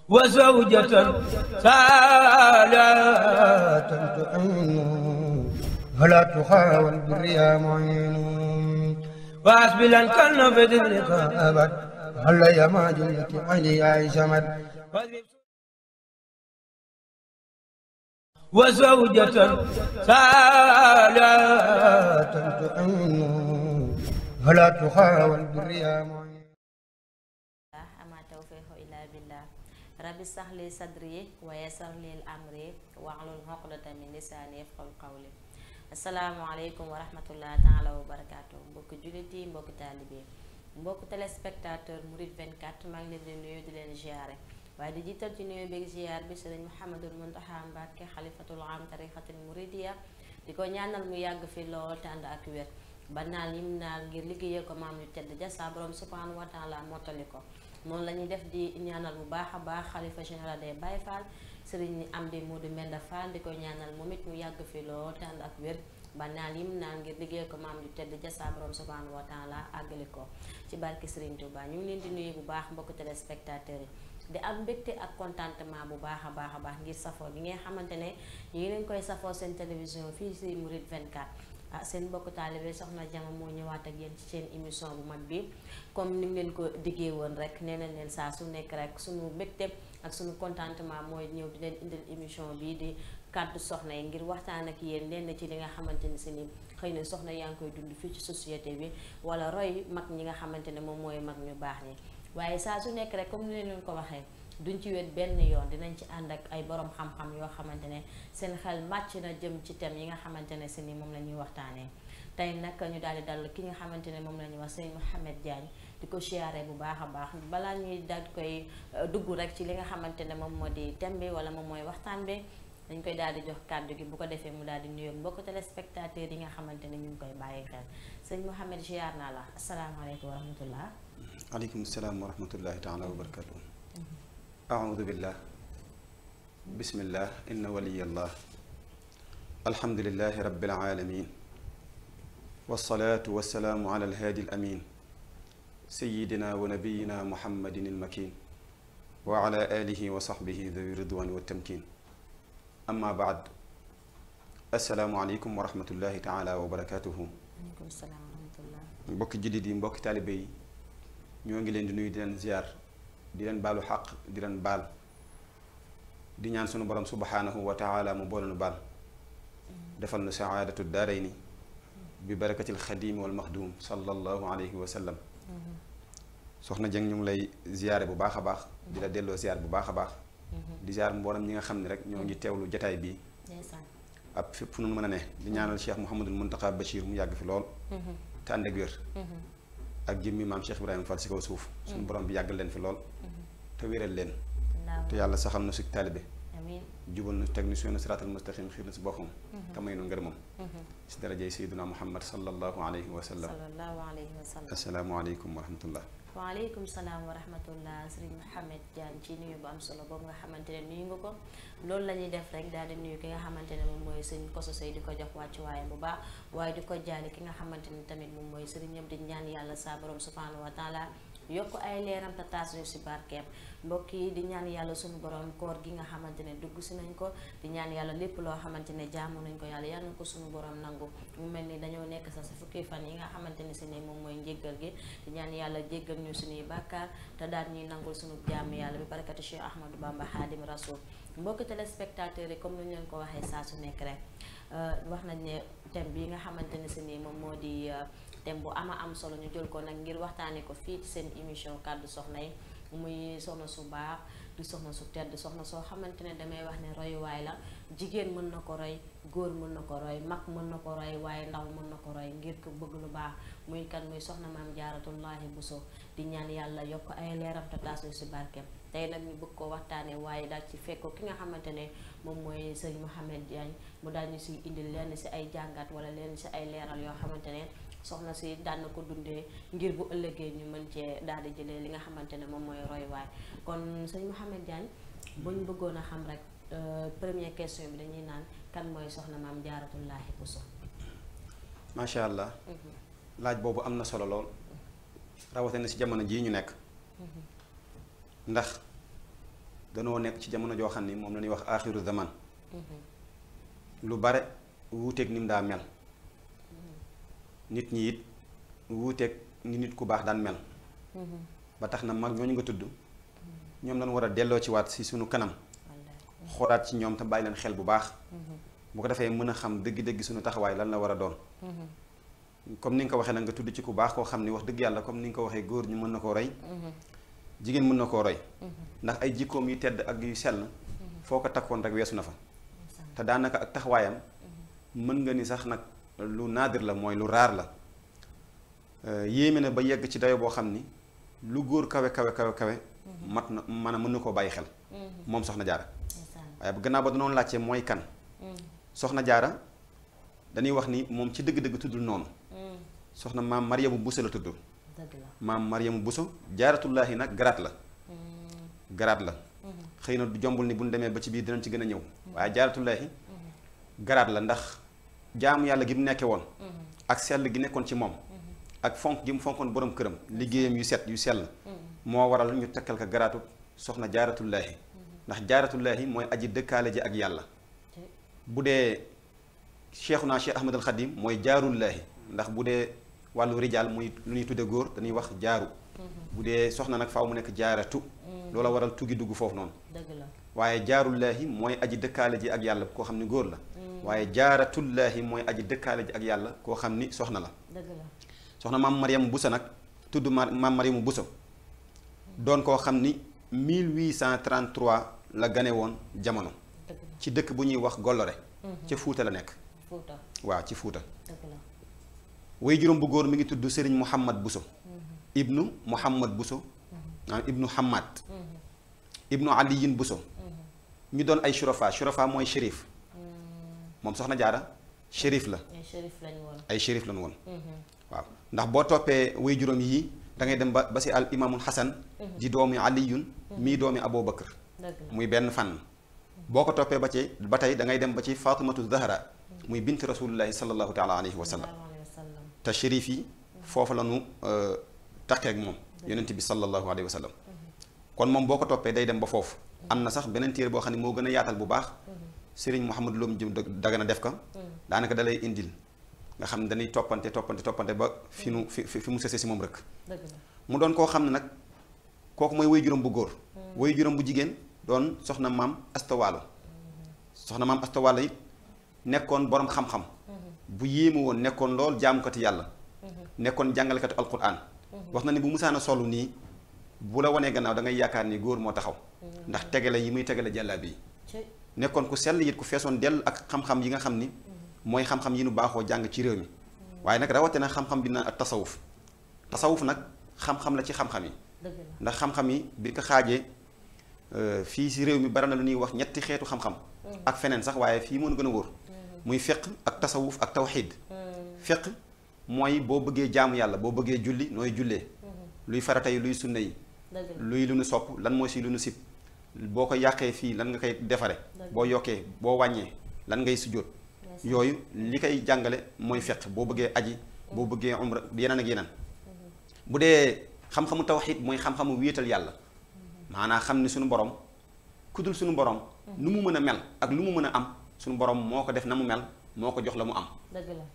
وزوجة صالحة تعين ولا تخاون بالريا معين وأسبلا كن في ذلك أبد هل يا ماجلة علي عيشمت وزوجة صالحة تعين ولا تخاون بالريا معين أما توفيق إلا بالله ربي اشرح لي صدري ويسر لي أمري واحلل عقدة من لساني يفقهوا قولي asalaamaaleykum wa rahmatullah taala wa barakaatu mbokki jullit yi mbokki taalibe mbokki téléspectateur Mouride 24 maa ngi leen di nuyu di leen ziare waaye di jiital ci nuyu beeg ziar bi sëriñ Mouhamadul Muntaxa Mbàkke xalifatul am tarixatul Mouridiya di ko ñaanal mu yàgg fi lool te ànd ak wér ba naal yim naal ngir liggéeyee ko maam yu tedd ja sa borom subhanahu wa taala mottali ko noonu la ñuy def di ñaanal bu baax a baax xalifa général des Baye Fall sëriñ Amdi Modou Menda Fall di ko ñaanal moom it mu yàgg fi lool te ànd ak wér ba naal yim naan ngir liggéey ko maam yu tedd ja sa borom subhanahu wa taala àggali ko ci barki Sëriñ Tuuba ñu ngi leen di nuyu bu baax mbokk téléspectateurs yi di am mbégte ak contentement bu baax a baax ngir safoo gi nga xamante ne ñu ngi leen koy safoo seen télévision fii si Mouride 24 seen mbokk taalibe soxna Jama moo ñëwaat ak yéen ci seen émission bu mag bi comme ni mu leen ko diggee woon rek nee nañ leen saa su nekk rek suñu mbégte ak suñu contentement mooy ñëw di leen indil émission bii di kàddu soxna yi ngir waxtaan ak yéen lenn ci li nga xamante ni si ni xëy na soxna yaa ngi koy dund fii ci société bi wala roy mag ñi nga xamante ne moom mooy mag ñu baax ñi waaye saa su nekk rek comme ni leen ko waxee duñ ci wet benn yoon dinañ ci ànd ak ay borom xam-xam yoo xamante ne seen xel màcc na jëm ci thème yi nga xamante ne si ni moom la ñuy waxtaanee tey nag ñu daal di dal ki nga xamante ne moom la ñuy wax sëñ Mouhamed Diagne di ko siyaare bu baax a baax balaa ñuy daal di koy dugg rek ci li nga xamante ne moom moo di thème bi wala moom mooy waxtaan bi dañ koy daal di jox kàddu gi bu ko defee mu daal di nuyoog mbokk téléspectateurs yi nga xamante ne ñu ngi koy bàyyi xel sëñ Mouhamed siyaar naa la asalaamaaleykum wa rahmatullah. aleykum salaam wa rahmatullahi taala wa barakatuh. أعوذ بالله بسم الله إن ولي الله الحمد لله رب العالمين والصلاة والسلام على الهادي الأمين سيدنا ونبينا محمد المكين وعلى آله وصحبه ذوي الرضوان والتمكين أما بعد السلام عليكم ورحمة الله تعالى وبركاته. عليكم السلام ورحمة الله. mbokki jullit yi mbokki taalibe yi ñoo ngi leen di nuyu di leen ziar di leen baalu xaq di leen baal di ñaan sunu borom subhanahu wa taala mu boole nu baal defal nu saadatu daarayni bi barakatil xadimi wal maxdum sallallahu alayhi wa sallam. soxna Jeng ñu ngi lay ziyaare bu baax a baax di la delloo ziyaar bu baax a baax di ziyaar mboolem ñi nga xam ne rek ñoo ngi teewlu jataay bi ab fépp fu nu mën a ne di ñaanal Cheikh Mouhamadul Muntaqa Bachir mu yàgg fi lool te ànd ak wér ak jëmmi maam Cheikh Ibrahima Fall si kaw suuf suñu borom bi yàggal leen fi lool te wéral leen te yàlla saxal na si taalibe jubal na teg ni suñu siraatal mustaqim xiir na si boppam te may nu ngërëmam si darajay sayyiduna Muhammad sallallahu alayhi wa sallam. asalaamaaleykum wa rahmatullah. waaleykum salaam wa rahmatullah sëriñ Mouhamed Diagne ci nuyu bu am solo boobu nga xamante ne nuyu nga ko loolu la ñuy def rek daal di nuyu ki nga xamante ne moom mooy sëriñ Koso Sey di ko jox wàccu waaye bu baax waaye di ko jaale ki nga xamante ne tamit moom mooy sëriñam di ñaan yàlla sa borom subhanahu wa taala yokk ay leeram te taas ñu si barkeem mbokk yi di ñaan yàlla suñu borom koor gi nga xamante ne dugg si nañ ko di ñaan yàlla lépp loo xamante ne jaamu nañ ko yàlla yal na ko suñu borom nangu mu mel ni dañoo nekk sax si fukki fan yi nga xamante ne si ne moom mooy njéggal gi di ñaan yàlla jéggal ñu suñuy bàkkaar te daal ñuy nangul suñu jaamu yàlla bi barakati Cheikh Ahmadou Bamba Xaadim Rasul mbokk téléspectateurs yi comme ni ñu leen ko waxee saa su nekk rek wax nañ ne thème bi nga xamante ne si ne moom moo di thème bu ama am solo ñu jël ko nag ngir waxtaanee ko fii ci seen émission kàddu soxna yi muy soxna su baax di soxna su tedd soxna soo xamante ne damay wax ne royuwaay la jigéen mën na ko roy góor mën na ko roy mag mën na ko roy waaye ndaw mën na ko roy ngir ko bëgg lu baax muy kan muy soxna maam jaaratullaahi Buso di ñaan yàlla yokk ay leeram te taas si barkeem tey nag ñu bëgg ko waxtaanee waaye daal ci fekk ki nga xamante ne moom mooy sëñ Mouhamed Diagne mu daal ñu si indil lenn si ay jàngat wala lenn si ay leeral yoo xamante ne soxna si daan na ko dundee ngir bu ëllëgee ñu mën cee daal di jëlee li nga xamante ne moom mooy royuwaay kon sëñ Mouhamed Diagne buñ bëggoon a xam rek première question bi dañuy naan kan mooy soxna maam jaaratullaahi Buso. macha allah. laaj boobu am na solo lool rawatina si jamono jii ñu nekk. ndax danoo nekk ci jamono joo xam ni moom la ñuy wax aaxiru zaman lu bare wuuteeg ni mu daa mel nit ñi it wuuteeg ni nit ku baax daan mel ba tax na mag ñooñu nga tudd ñoom lañu war a delloo ci waat si suñu kanam xoolaat ci ñoom te bàyyi leen xel bu baax bu ko defee mën a xam dëgg-dëgg suñu taxawaay lan la war a doon comme ni nga ko waxee nag nga tudd ci ku baax koo xam ni wax dëgg yàlla comme ni nga ko waxee góor ñi mën na koo roy jigéen mën na koo roy ndax ay jikkoom yu tedd ak yu sell foo ko takkoon rek weesu na fa te daanaka ak taxawaayam mën nga ni sax nag lu naadir la mooy lu raar la yéeme na ba yegg ci dayo boo xam ni lu góor kawe mat na maanaam mën na koo bàyyi xel moom soxna jaara waaye bu gannaaw ba danoon laajte mooy kan soxna jaara dañuy wax ni moom ci dëgg-dëgg tuddul noonu soxna maam Mariamu Buso la tudd maam Mariamu Buso jaaratullaahi nag garaat la xëy na du jombul ni bu ñu demee ba ci biir dinañ ci gën a ñëw waaye jaaratullaahi garaat la ndax jaamu yàlla gi mu nekke woon ak sell gi nekkoon ci moom ak fonk gi mu fonkoon borom këram liggéeyam yu set yu sell moo waral ñu takkal ko garaatu soxna jaaratullaahi ndax jaaratullaahi mooy aji dëkkaale ji ak yàlla bu dee Cheikhuna Cheikh Ahmad al Khadim mooy jaarullaahi ndax bu dee wàllu rijaal muy lu ñuy tudde góor dañuy wax jaaru bu dee soxna nag faaw mu nekk jaaratu loola waral tugi dugg foofu noonu waaye jaarullaahi mooy aji dëkkaale ji ak yàlla koo xam ni góor la waaye jaaratullaahi mooy aji dëkkaale ji ak yàlla koo xam ni soxna la soxna maam Mariam Buso nag tudd maam Mariamu Buso doon koo xam ni 1833 la gane woon jamono ci dëkk bu ñuy wax Gollore ca Fuuta la nekk waaw ci Fuuta way juróom bu góor mi ngi tudd Sëriñ Muhammad Buso ibnu Muhammad Buso ibnu Hamad ibnu Aliyin Buso ñu doon ay shurafa mooy shérif moom soxna jaara shérif la ay shérif lañu woon waaw ndax boo toppee way juróom yi da ngay dem ba si al imaamul Xasan di doomi Aliyun mii doomi Abou Bakr muy benn fànn boo ko toppee ba tey da ngay dem ba ci Fatimatu Zahra muy bint rasulillahi sallallahu taala alayhi wa sallam te shérif yi foofu la ñu taqeeg moom yonent bi sallallahu alayhi wa sallam kon moom boo ko toppee day dem ba foofu am na sax beneen téere boo xam ne moo gën a yaatal bu baax Serigne Mouhamadou Loum jëm Dagana def ko daanaka da lay indil nga xam ne dañuy toppante ba fi mu sëse si moom rek mu doon koo xam ne nag kooku mooy way juróom bu góor way juróom bu jigéen doon soxna maam astawaalo it nekkoon borom xam-xam bu yéemu woon nekkoon lool jaamukati yàlla nekkoon jàngalekatu alquran wax na ni bu musaana solu nii bu la wanee gannaaw da ngay yaakaar ni góor moo taxaw ndax tegale yi muy tegale jàllaabi yi nekkoon ku sell it ku feesoon dell ak xam-xam yi nga xam ni mooy xam-xam yi nu baaxoo jàng ci réew mi waaye nag rawatina xam-xam bi naan ak tasawuf nag xam-xam la ci xam-xam yi ndax xam-xam yi bi ko xaajee fii si réew mi bari na lu ñuy wax ñetti xeetu xam-xam ak feneen sax waaye fii moo gën a wóor muy fiq ak tasawuf ak tawxiid fiq mooy boo bëggee jaamu yàlla boo bëggee julli nooy jullee luy farata yi luy sunna yi luy lu nu sopp lan mooy si lu nu sib boo ko yàqee fii lan nga koy defare boo yokkee boo wàññee lan ngay sujjóot yooyu li koy jàngale mooy fiq boo bëggee aji boo bëggee umra yeneen ak yeneen bu dee xam-xamu tawxiid mooy xam-xamu wéetal yàlla maanaam xam ni suñu borom ku dul suñu borom nu mu mën a mel ak lu mu mën a am suñu borom moo ko def na mu mel moo ko jox la mu am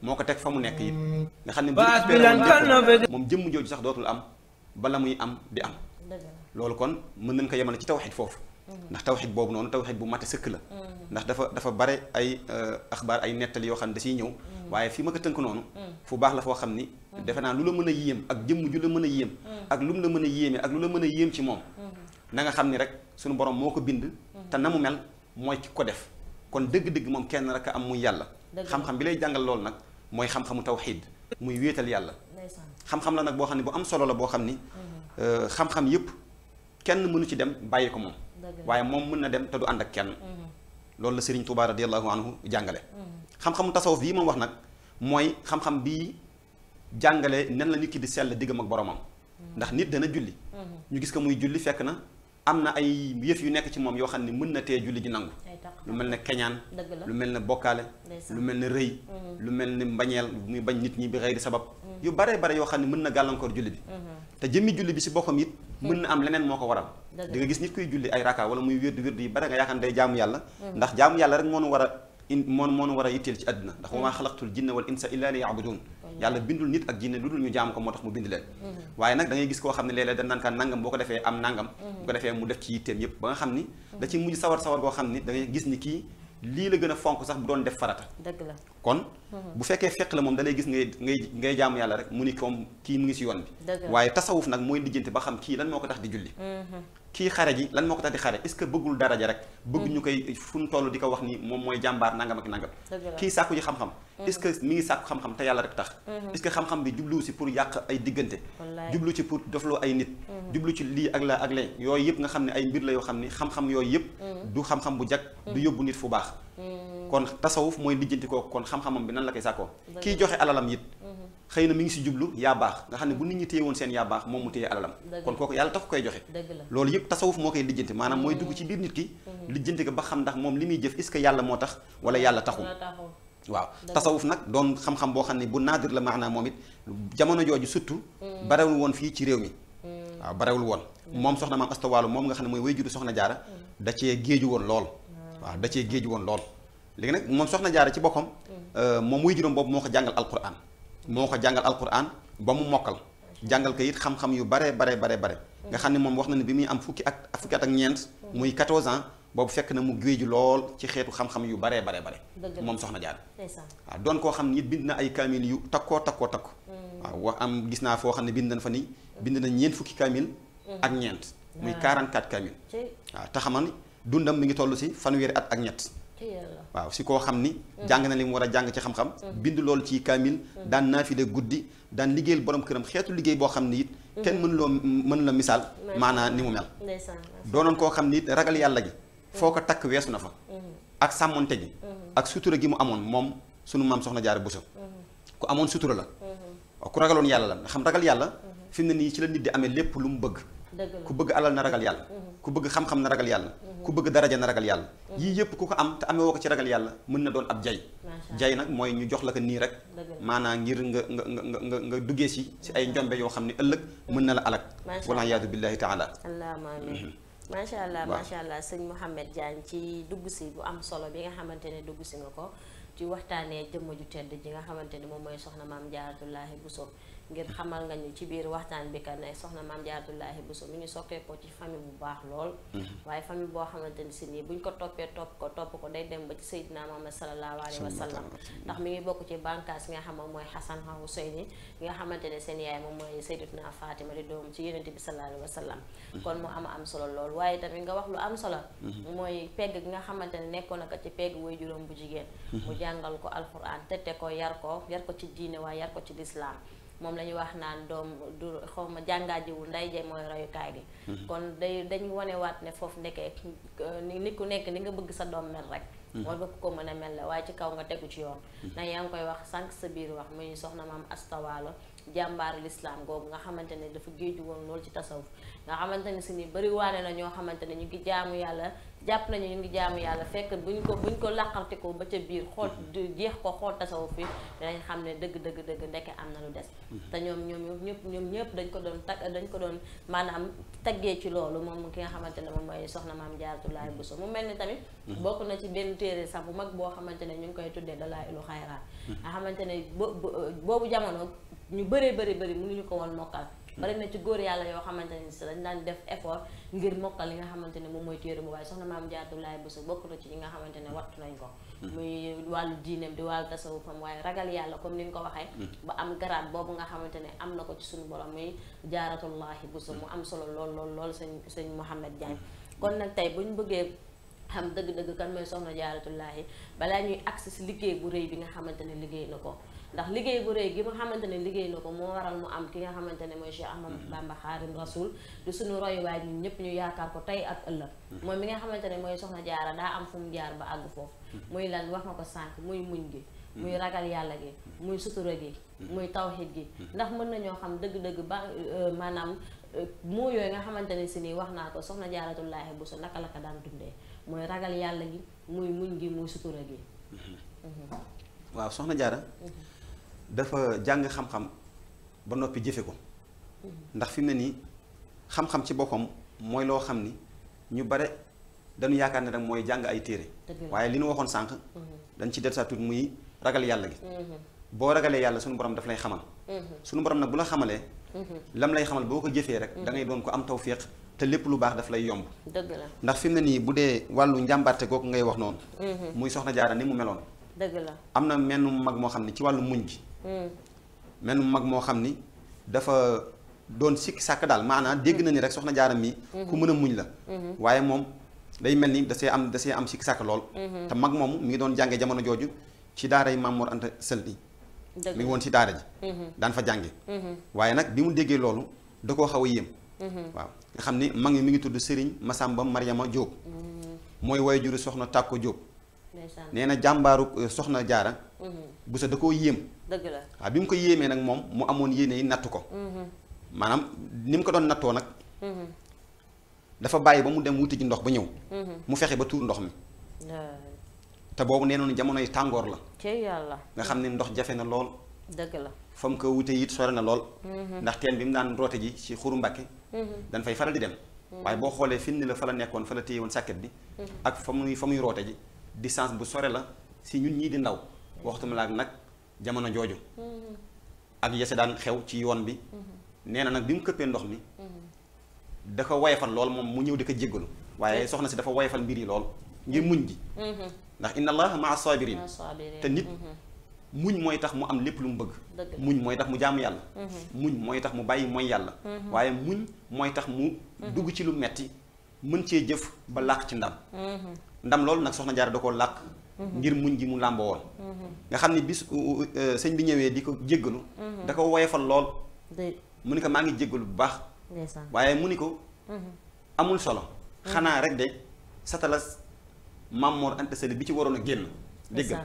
moo ko teg fa mu nekk it nga xam ne moom jëmm jooju sax dootul am bala muy am di am loolu kon mën nañ ko yemale ci tawxiid foofu ndax tawxiid boobu noonu tawxiid bu mate sëkk la ndax dafa bare ay axbaar ay nettali yoo xam ne da siy ñëw waaye fi ma ko tënk noonu fu baax la foo xam ni defe naa lu la mën a yéem ak jëmm ju la mën a yéem ak lu mu la mën a yéeme ak lu la mën a yéem ci moom na nga xam ni rek suñu borom moo ko bind te na mu mel mooy ki ko def kon dëgg-dëgg moom kenn rek a am muy yàlla xam-xam bi lay jàngal loolu nag mooy xam-xamu tawxiid muy wéetal yàlla xam-xam la nag boo xam ne bu am solo la boo xam ni xam-xam yëpp kenn mënu ci dem bàyyi ko moom waaye moom mën na dem te du ànd ak kenn loolu la Serigne Touba radiyallahu anhu jàngale xam-xamu tasawuf bii moom wax nag mooy xam-xam bii jàngale nen la nit ki di sell diggam ak boromam ndax nit dana julli ñu gis ko muy julli fekk na am na ay yëf yu nekk ci moom yoo xam ne mën na tee julli ji nangu lu mel ne keñaan lu mel ne bokkaale lu mel ne rëy lu mel ne mbañeel muy bañ nit ñi bi xëy di sabab yu bare bare yoo xam ne mën na gàllankoor julli bi te jëmmi julli bi si boppam it mën na am leneen moo ko waral di nga gis nit kuy julli ay raka wala muy wérdu yi bare nga yaakaar ne day jaamu yàlla ndax jaamu yàlla rek moonu war a yitteel ci àdduna ndax wa maa xalaqtul jinna wal insa illa li ya'budun yàlla bindul nit ak jinne lu dul ñu jaam ko moo tax mu bind leen waaye nag da ngay gis koo xam ne léeg-léeg dañ naan kaan nangam boo ko defee am nangam bu ko defee mu def ci yitteem yëpp ba nga xam ni da ci mujj sawar koo xam ni da ngay gis ni kii lii la gën a fonk sax bu doon def farata dëgg la kon bu fekkee fekk la moom da lay gis ngay jaamu yàlla rek mu ni comme kii mu ngi si yoon bi waaye tasawuf nag mooy lijjanti ba xam kii lan moo ko tax di julli kii xare ji lan moo ko tax di xare est-ce que bëggul daraja rek bëgg ñu koy fu mu toll di ko wax ni moom mooy jàmbaar nangam ak nangam kii sàkku ji xam-xam est-ce que mi ngi sàkku xam-xam te yàlla rek tax est-ce que xam-xam bi jublu si pour yàq ay diggante jublu ci pour dofloo ay nit jublu ci lii ak la ak lee yooyu yëpp nga xam ne ay mbir la yoo xam ni xam-xam yooyu yëpp du xam-xam bu jag du yóbbu nit fu baax kon tasawuf mooy lijjanti ko kon xam-xamam bi nan la koy sàkkoo kii joxe alalam it xëy na mi ngi si jublu yaa baax nga xam ne bu nit ñi téye woon seen yaa baax moom mu téye alalam kon kooku yàlla tax koy joxe loolu yëpp tasawuf moo koy lijjanti maanaam mooy dugg ci biir nit ki lijjanti ko ba xam ndax moom li muy jëf est-ce que yàlla moo tax wala yàlla taxul waaw tasawuf nag doon xam-xam boo xam ne bu naadir la maanaam moom it jamono jooju surtout barewul woon fii ci réew mi waaw barewul woon moom soxna maam Asta Waalo moom nga xam ne mooy way juru soxna jaara da cee géeju woon lool waaw da cee géeju woon lool léegi nag moom soxna jaara ci boppam moom way juróom boobu moo ko jàngal alquran ba mu mokkal jàngal ko it xam-xam yu bare nga xam ne moom wax na ne bi muy am fukki at ak ñeent muy 14 ans boobu fekk na mu géeju lool ci xeetu xam-xam yu bare moom soxna jaar waaw doon koo xam ne it bind na ay kaamil yu takkoo waaw wax am gis naa foo xam ne bind na ñeent fukki kaamil ak ñeent muy 44 kaamil waaw te xamal ni dundam mi ngi toll si fanweeri at ak ñett waaw si koo xam ni jàng na li mu war a jàng ci xam-xam bind loolu ci kaamil daan naafile guddi daan liggéeyal borom këram xeetu liggéey boo xam ni it kenn mën la misaal maanaa ni mu mel doonoon koo xam ni it ragal yàlla gi foo ko takk weesu na fa ak sàmmonte gi ak sutura gi mu amoon moom sunu maam soxna Jaara Buso ku amoon sutura la ku ragaloon yàlla la nga xam ragal yàlla fi mu ne nii ci la nit di amee lépp lu mu bëgg ku bëgg alal na ragal yàlla ku bëgg xam-xam na ragal yàlla ku bëgg daraja na ragal yàlla yii yëpp ku ko am te amee woo ko ci ragal yàlla mën na doon ab jay nag mooy ñu jox la ko nii rek maanaam ngir nga duggee si ay njombe yoo xam ne ëllëg mën na la alak wala yaadu billahi taala macha allah sëñ Mouhamed Diagne ci dugg si bu am solo bi nga xamante ne dugg si nga ko ci waxtaanee jëmm ju tedd ji nga xamante ni moom mooy soxna maam Jaaratullaahi Buso ngir xamal nga ñu ci biir waxtaan bi ka ne soxna maam Jaaratullaahi Buso mi ngi sokkeekoo ci famille bu baax lool waaye famille boo xamante ni si nii buñ ko toppee topp ko day dem ba ci Seydina Muhammad sallallahu alayhi wa sallam ndax mi ngi bokk ci bànkaas nga xam mooy Xasan ak Huseyni nga xamante ne seen yaay moom mooy Sayyidatuna Fatima di doom ci Yonent bi sallallahu alayhi wa sallam kon mu am solo lool waaye tamit nga wax lu am solo mooy pegg gi nga xamante ne nekkoon na ko ci pegg way juróom bu jigéen mu jàngal ko alquran tette ko yar ko ci diine waaye yar ko ci lislaam moom la ñuy wax naan doom du xaw ma jàngaajiwul nday jee mooy royukaay gi kon dañu wanewaat ne foofu nekkee nit ku nekk ni nga bëgg sa doom mel rek war nga ko mën a mel la waaye ci kaw nga tegu ci yoon ndax yaa ngi koy wax sànq sa biir wax muy soxna maam Asta Waalo jàmbaaru lislaam googu nga xamante ne dafa géeju woon loolu ci tasawuf nga xamante ne si ni bëri waane na ñoo xamante ne ñu ngi jaamu yàlla jàpp nañu ñu ngi jaamu yàlla fekk buñ ko laqarti ko ba ca biir xool jeex ko xool tasawuf bi dinañ xam ne dëgg ndeke am na lu des te ñoom ñëpp dañ ko doon maanaam taggee ci loolu moom ki nga xamante ne moom mooy soxna maam Jaaratullaahi Buso mu mel ni tamit bokk na ci benn téere sax bu mag boo xamante ne ñu ngi koy tuddee Dalaa'ilu Xayraat nga xamante ne boobu jamono ñu bëree mënuñu ko woon mokkal bari na ci góor yàlla yoo xamante ne si dañ daan def effort ngir mokkal li nga xamante ne moom mooy téere bu waaye soxna maam Jaaratullaahi Buso bokk na ci ñi nga xamante ne wattu nañ ko muy wàllu diineem di wàllu tasawufam waaye ragal yàlla comme ni nga ko waxee ba am garaat boobu nga xamante ne am na ko ci suñu borom muy Jaaratullaahi Buso mu am solo lool sëñ Mouhamed Diagne kon nag tey buñ bëggee xam dëgg-dëgg kan mooy soxna Jaaratullaahi balaa ñuy agsi si liggéey bu rëy bi nga xamante ne liggéey na ko ndax liggéey bu rëy gi nga xamante ne liggéey na ko moo waral mu am ki nga xamante ne mooy Cheikh Ahmadou Bamba Xaadim Rasul di suñu royuwaay ñun ñëpp ñu yaakaar ko tey ak ëllëg moom mi nga xamante ne mooy soxna Jaara daa am fu mu jaar ba àgg foofu muy lan wax nga ko sànq muy muñ gi muy ragal yàlla gi muy sutura gi muy tawxiid gi ndax mën nañoo xam dëgg-dëgg ba maanaam moo yooyu nga xamante ne si nii wax naa ko soxna Jaaratullaahi Buso naka la ko daan dundee mooy ragal yàlla gi muy muñ gi muy sutura gi waaw soxna Jaara dafa jàng xam-xam ba noppi jëfe ko ndax fi mu ne nii xam-xam ci boppam mooy loo xam ni ñu bare dañu yaakaar ne rek mooy jàng ay téere waaye li ñu waxoon sànq dañ ci del sa tuut muy ragal yàlla gi boo ragalee yàlla suñu borom daf lay xamal suñu borom nag bu la xamalee lam lay xamal boo ko jëfee rek da ngay doon ko am tawfiq te lépp lu baax daf lay yomb dëgg la ndax fi mu ne nii bu dee wàllu njàmbarte googu ngay wax noonu muy soxna jaara ni mu meloon dëgg la am na menn mag moo xam ni ci wàllu muñ gi menn mag moo xam ni dafa doon sikki sàkk daal maanaam dégg na ni rek soxna jaara mi ku mën a muñ la waaye moom day mel ni da see am sikki sàkk lool te mag moomu mi ngi doon jànge jamono jooju ci daara yi Maam Mor Anta Sali mi ngi woon ci daara ji daan fa jànge waaye nag bi mu déggee loolu da koo xaw a yéem waaw nga xam ni mag mi ngi tudd Serigne Massamba Mariama Diop mooy way juru soxna Tàkko Diop nee na jàmbaaru soxna jaara bu sa da koo yéem dëgg la waaw bi mu ko yéemee nag moom mu amoon yéene yi natt ko maanaam ni mu ko doon nattoo nag dafa bàyyi ba mu dem wuti ji ndox ba ñëw mu fexe ba tuur ndox mi te boobu nee noonu jamonoy tàngoor la ci yàlla nga xam ne ndox jafe na lool dëgg la fa mu ko wute it sore na lool ndax teen bi mu daan roote ji ci xuru Mbàkke dañ fay faral di dem waaye boo xoolee fi ni la fa la nekkoon fa la téye woon sàkket bi ak fa muy roote ji distance bu sore la si ñun ñii di ndaw waxtuma la nag jamono jooju ak yese daan xew ci yoon bi nee na nag bi mu këppee ndox mi da ko woyefal lool moom mu ñëw di ko jéggalu waaye soxna si dafa woyefal mbir yi lool ngir muñ ji ndax inna allaha maa sabirin te nit muñ mooy tax mu am lépp lu mu bëgg muñ mooy tax mu jaamu yàlla muñ mooy tax mu bàyyi mooy yàlla waaye muñ mooy tax mu dugg ci lu metti mën cee jëf ba làq ci ndam loolu nag soxna Jaara da koo làq ngir muñ gi mu làmboo woon nga xam ni bis sëñ bi ñëwee di ko jéggalu da ko woyefal lool mu ni ko maa ngi jéggalu bu baax waaye mu ni ko amul solo xanaa rek de satala Maam Mor Anta Sali bi ci waroon a génn dégg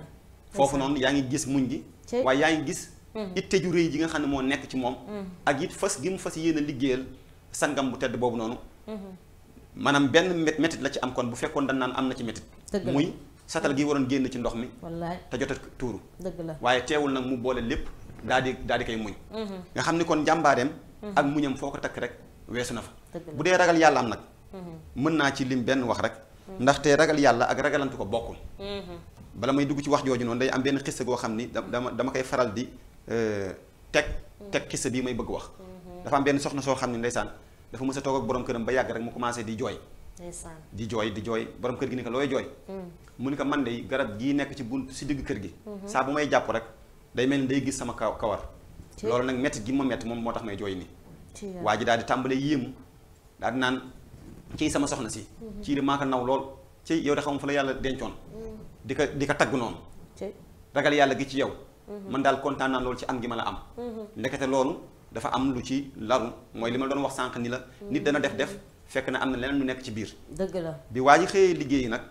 foofu noonu yaa ngi gis muñ gi waaye yaa ngi gis itte ju rëy ji nga xam ne moo nekk ci moom ak it fas gi mu fas yéen a liggéeyal sangam bu tedd boobu noonu maanaam benn métit la ci am kon bu fekkoon dañ naan am na ci métit muy satal gi waroon génn ci ndox mi te jot a tuuru waaye teewul nag mu boole lépp daal di koy muñ nga xam ni kon jàmbaareem ak muñam foo ko takk rek weesu na fa bu dee ragal yàlla am nag mën naa ci lim benn wax rek ndaxte ragal yàlla ak ragalantu ko bokkul bala may dugg ci wax jooju noonu day am benn xissa goo xam ni dama koy faral di teg xissa bii may bëgg wax dafa am benn soxna soo xam ne ndeysaan dafa mës a toog ak borom këram ba yàgg rek mu commencé di jooy di jooy borom kër gi ni ko looy jooy mu ni ko man de garab gii nekk ci bunt si digg kër gi saa bu may jàpp rek day mel ni day gis sama kawar loolu nag métti gi ma métti moom moo tax may jooy nii waa ji daal di tàmbale yéemu daal di naan ciy sama soxna si ci di maa ko naw lool ci yow de xam fa la yàlla dencoon di ko tagg noonu ragal yàlla gi ci yow man daal kontaan naa loolu ci am gi ma la am ndekete loolu dafa am lu ci laru mooy li ma doon wax sànq ni la nit dana def fekk na am na leneen lu nekk ci biir dëgg la bi waa ji xëyee liggéeyi nag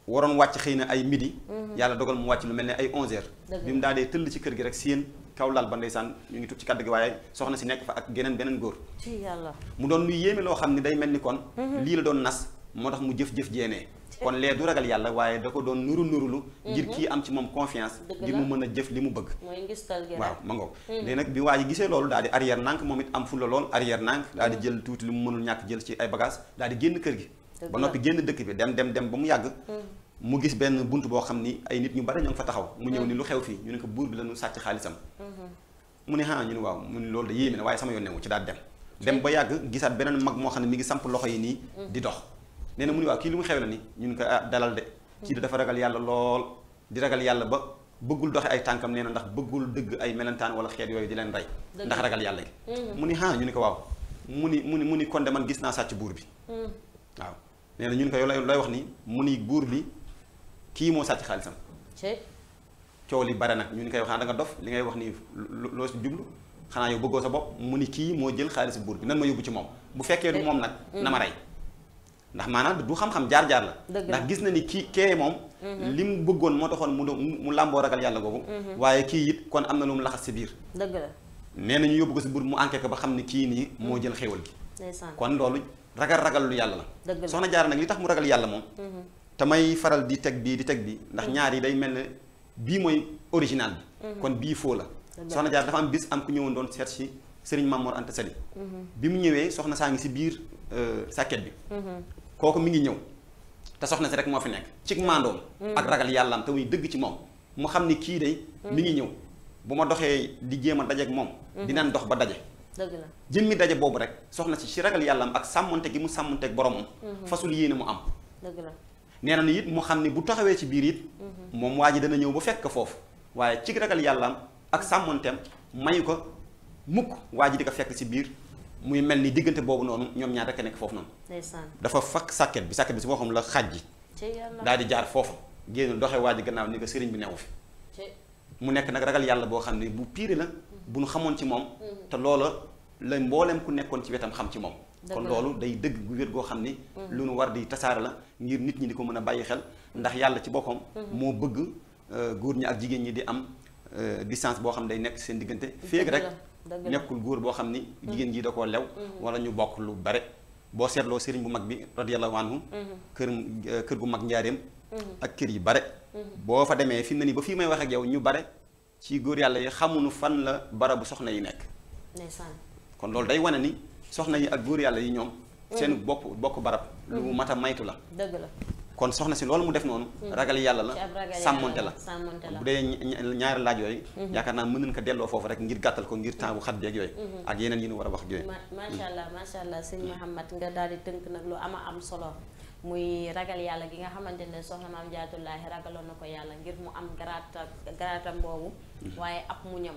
waroon wàcc xëy na ay midi yàlla dogal mu wàcc lu mel ne ay 11h bi mu daal dee tëll ci kër gi rek seen kaw lal ba ndeysaan ñu ngi tut ci kàddu gi waaye soxna si nekk fa ak beneen góor ci yàlla mu doon lu yéeme loo xam ne day mel ni kon lii la doon nas moo tax mu jëf-jëf jeenee kon lee du ragal yàlla waaye da ko doon nurulu ngir kii am ci moom confiance ngir mu mën a jëf li mu bëgg waaw ma ngoog léegi nag bi waa ji gisee loolu daal di arrière nànk moom it am fulla lool arrière nànk daal di jël tuuti li mu mënul ñàkk jël ci ay bagage daal di génn kër gi ba noppi génn dëkk bi dem ba mu yàgg mu gis benn bunt boo xam ni ay nit ñu bari ñoo ngi fa taxaw mu ñëw ni lu xew fii ñu ne ko buur bi la ñu sàcc xaalisam mu ne ñu ne waaw mu ne loolu da yéeme ne waaye sama yoon newu ci daal dem ba yàgg gisaat beneen mag moo xam ne mi ngi samp loxo yi nii di dox nee na mu ne waaw kii lu mu xew la ni ñu ne ko dalal de kii dafa ragal yàlla lool di ragal yàlla ba bëggul doxe ay tànkam nee na ndax bëggul dëgg ay melentaan wala xeet yooyu di leen rey ndax ragal yàlla gi mu ni ñu ne ko waaw mu ni kon de man gis naa sàcc buur bi waaw nee na ñu ne ko yow lay wax ni mu ni buur bi kii moo sàcc xaalisam coow li bare nag ñu ni koy wax da nga dof li ngay wax ni loo si jublu xanaa yow bëggoo sa bopp mu ni kii moo jël xaalis buur bi nan ma yóbbu ci moom bu fekkee du moom nag na ma rey ndax maanaam du xam-xam jaar-jaar la ndax gis na ni kii kee moom li mu bëggoon moo taxoon mu làmboo ragal yàlla googu waaye kii it kon am na lu mu laxas si biir dëgg la nee na ñu yóbbu ko si buur mu enquête ko ba xam ni kii nii moo jël xéewal gi kon loolu ragal lu yàlla la soxna Jaara nag li tax mu ragal yàlla moom te may faral di teg bii ndax ñaar yi day mel ne bii mooy original bi kon bii faux la soxna jaar dafa am bis am ku ñëwoon doon seet si Serigne Mamour Anta Sali bi mu ñëwee soxna saa ngi si biir sàkket bi kooku mi ngi ñëw te soxna si rek moo fi nekk ci maandoom ak ragal yàllaam te muy dëgg ci moom mu xam ni kii day mi ngi ñëw bu ma doxee di jéem a dajeek moom dinañ dox ba daje dëgg la jëmmi daje boobu rek soxna si ragal yàllaam ak sàmmonte gi mu sàmmonteek boromam fasul yéene mu am dëgg la nee na ni it mu xam ni bu taxawee ci biir it moom waa ji dana ñëw ba fekk foofu waaye ci ragal yàllaam ak sàmmonteem mayu ko mukk waa ji di ko fekk si biir muy mel ni diggante boobu noonu ñoom ñaar rek a nekk foofu noonu dafa fakk sàkket bi si boppam la xaaj ji daal di jaar foofu génn doxee waa ji gannaaw ni ko sëriñ bi newu fi mu nekk nag ragal yàlla boo xam ne bu piire la bu nu xamoon ci moom te loola la mbooleem ku nekkoon ci wetam xam ci moom kon loolu day dëgg gu wér goo xam ni lu nu war di tasaare la ngir nit ñi di ko mën a bàyyi xel ndax yàlla ci boppam moo bëgg góor ñi ak jigéen ñi di am distance boo xam ne day nekk seen diggante féeg rek nekkul góor boo xam ni jigéen ji da koo lew wala ñu bokk lu bare boo seetloo sëriñ bu mag bi radiyallahu anhu kër gu mag njaareem ak kër yi bare boo fa demee fi mu ne nii ba fii may wax ak yow ñu bare ci góor yàlla yi xamuñu fan la barabu soxna yi nekk kon loolu day wane ni soxna yi ak góor yàlla yi ñoom seen bokk barab lu mat a maytu la dëgg la kon soxna si loolu mu def noonu ragal yàlla la sàmmonte la bu dee ñaari laaj yooyu yaakaar naa mën nañ ko delloo foofu rek ngir gàttal ko ngir temps bu xat beeg yooyu ak yeneen yi ñu war a wax ak yooyu macha allah sëñ Mouhamed nga daal di tënk nag lu am solo muy ragal yàlla gi nga xamante ne soxna maam Jaaratullaahi ragaloon na ko yàlla ngir mu am garaatam boobu waaye ab muñam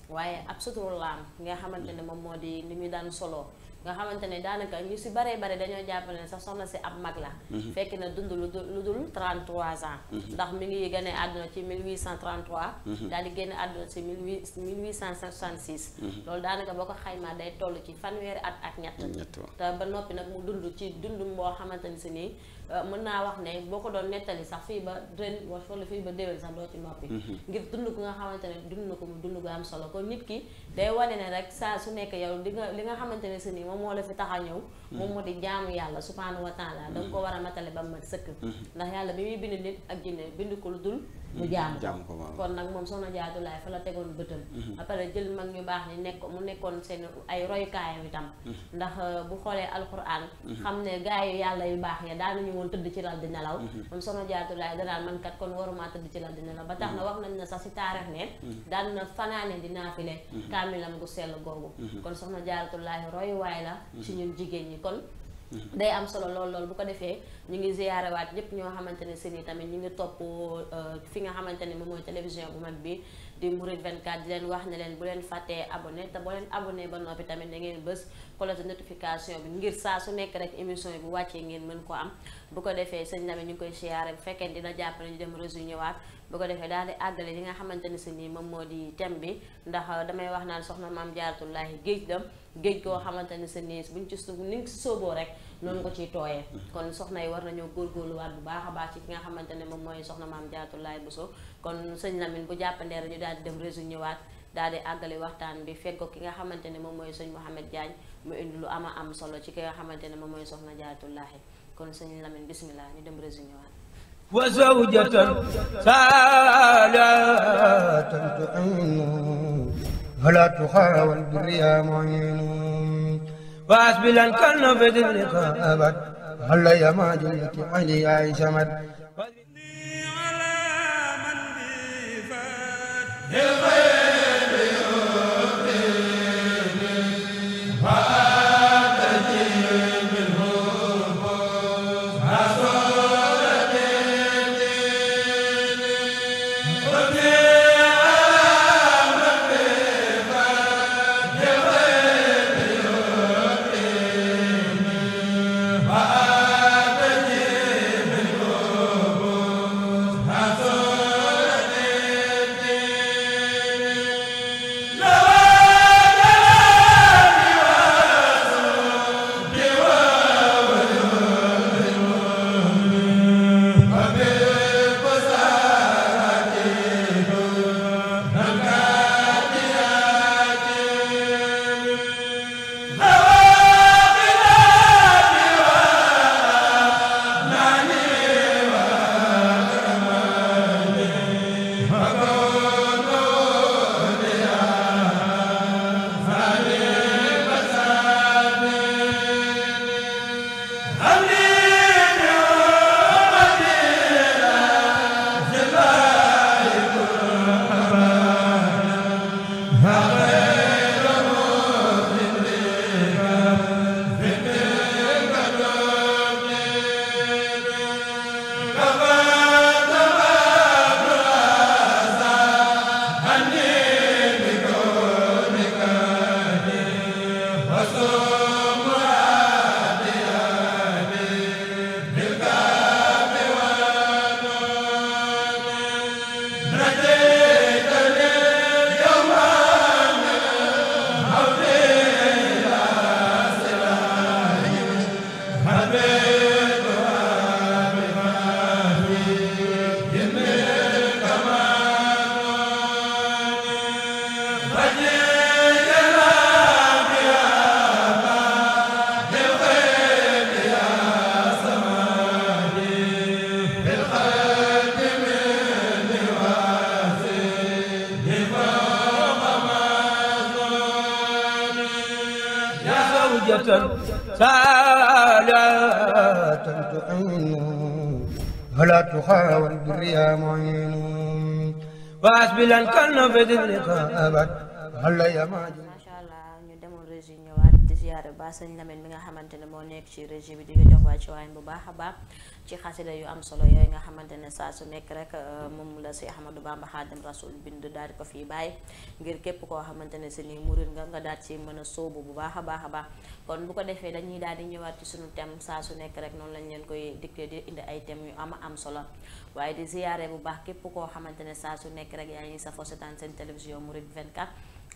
waaye ab suturaam nga xamante ne moom moo di ni muy daan solo nga xamante ne daanaka ñu si bare dañoo jàpp ne sax soxna si ab mag la fekk na dund lu dul 33 ans ndax mi ngi gane àdduna ci 1833 daal di génn àdduna ci 1866 loolu daanaka boo ko xaymaa day toll ci fanweeri at ak ñett te ba noppi nag mu dund ci dund boo xamante ne si nii mën naa wax ne boo ko doon nettali sax fii ba ren wala fii ba déwén sax doo ci noppi ngir dund ku nga xamante ne dund na ko mu dund gu am solo kon nit ki day wane ne rek saa su nekk yow li nga xamante ne si nii moom moo la fi tax a ñëw moom moo di jaamu yàlla subhaanahu wa taala da nga ko war a matale ba mat sëkk ndax yàlla bi muy bind nit ak jinne bind ko lu dul mu jaamu ko kon nag moom soxna Jaaratullaahi fa la tegoon bëtam après jël mag ñu baax ni mu nekkoon seen ay royukaayam itam ndax bu xoolee alquran xam ne gaa yu yàlla yu baax ya daanañu woon tëdd ci lal di nelaw moom soxna Jaaratullaahi danaan man kat kon waruma tëdd ci lal di nelaw ba tax na wax nañ na sax si taarix ne daan na fanaane di naafile kaamilam gu sell googu kon soxna Jaaratullaahi royuwaay la ci ñun jigéen ñi kon day am solo lool bu ko defee ñu ngi ziyaarewaat ñëpp ñoo xamante ne seen i tamit ñu ngi topp fi nga xamante ne moom mooy télévision bu mag bi di Mouride 24 di leen wax ne leen bu leen fàttee abonné te boo leen abonné ba noppi tamit da ngeen bës cloche de notification bi ngir saa su nekk rek émission yi bu wàccee ngeen mën ko am bu ko defee sëñ Lamine ñu ngi koy siyaare bu fekkee dina jàpp ñu dem réseau ñëwaat bu ko defee daal di àggale li nga xamante ne si nii moom moo di thème bi ndax damay wax naan soxna maam Jaaratullaahi géej koo xamante ne si nii buñ ci suuf ni nga si sóoboo rek noonu nga ciy tooyee kon soxna yi war nañoo góorgóorluwaat bu baax a baax ci ki nga xamante ne moom mooy soxna maam Jaaratullaahi Bousso kon sëñ Lamine bu jàppandeer ñu daal di dem réseau ñëwaat daal di àggale waxtaan bi fekk ko ki nga xamante ne moom mooy sëñ Mouhamed Diagne mu indi lu am solo ci ki nga xamante ne moom mooy soxna Jaaratullaahi kon sëñ Lamine bismillah ñu dem réseau ñëwaat wa zawjatan salihatan tu'inu wala tuxaawal birriya mu'inu واسبلا كان في ذلك أبد هل يا جلك علي يا سمد على من بفات تعين ولا تخاول بالريا معين وأسبلا كالنفذ الرقابة هل يماجن macha allah ñu demoon régie ñëwaat di ziyaare ba sëñ Lamine mi nga xamante ne moo nekk ci régie bi di ko jox waa ci waañ bu baax a baax ci xasida yu am solo yooyu nga xamante ne saa su nekk rek moom la si Ahmadou Bamba Xaadim Rasul bind daal di ko fii bàyyi ngir képp koo xamante ne si ni murit nga daal ci mën a sóobu bu baax a baax a baax kon bu ko defee dañuy daal di ñëwaat ci suñu thème saa su nekk rek noonu lañ leen koy dicté di indi ay thèmes yu am solo waaye di ziyaare bu baax képp koo xamante ne saa su nekk rek yaa ngi safoo seetaan seen télévision Mouride 24